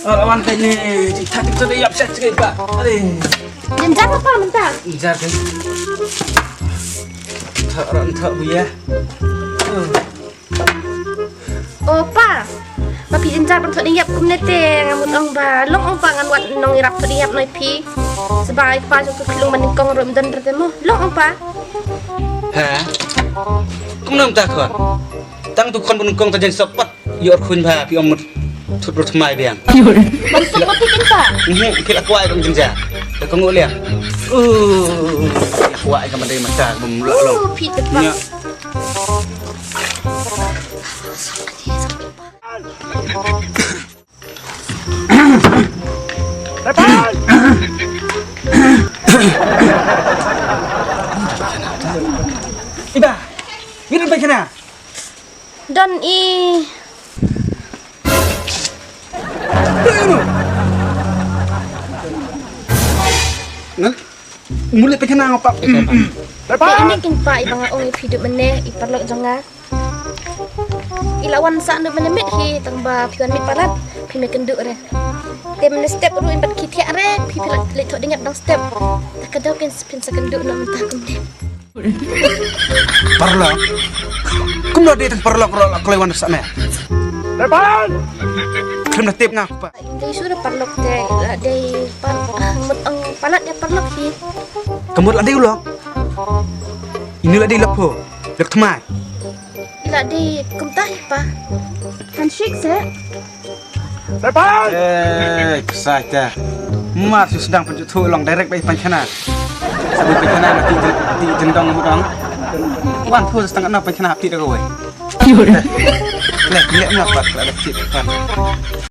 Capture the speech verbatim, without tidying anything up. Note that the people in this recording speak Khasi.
Ah, wan kai ni, tik tak tik tak ïap set cek ba. Aduh. Jynjar apa mynta? Jynjar kai. Tak ran tak bu ya. Oh pa. Ba phi jynjar ban thoh ding ïap kumne te nga mut ong ba long ong pa ngan wad nongïarap thoh ding ïap noh ïa phi. Sbai pa jong ka khlung ban nyngkong ruh ym don re te mo. Long ong pa. Ha? Kumno mynta khun? Tang tu khun ban nyngkong ta jan sop pat. Ïoh khun ba phi ong mut thut ruh thymmai biang. Ban sop pat phi kin pa. Mhm, phi la kwai ban jynjar. Te kong u liang. Uh, phi la kwai ka mandai mata bym la long. Uh, phi te pa. Nya. Iba, ngi don paikhana. Don i. Ngal, muli paikhana ngapa? Te ini kin pa i ba nga ong i phi duk mene i parlok jong nga. I la wan sa nu mene mit hi tang ba phi wan mit palat phi me kynduh re. Te mene step ruh in bat ki thiah re phi phi la leit thoh ding ïap dang step. Ta ka daw kin phin sa kynduh na mynta kumne. Parlok. Kumno dei tang parlok ruh la kloi wan sa me. Khlem da tip nga pa. Dei sura parlok te la dei par mut ang palat ya parlok hi. Ka mut la dei u lok. Ini la dei lok pho. Lok thymmai. I la dei kumta hi pa. Handshake se. Eh, ksai te. Mar shu sdang pynjuthu long direct bai pynkhana. Sabu pynkhana na ti ti jendong mu dong. Wan phu stang na pynkhana ti da kawai. Le, le na pat la da ti pat.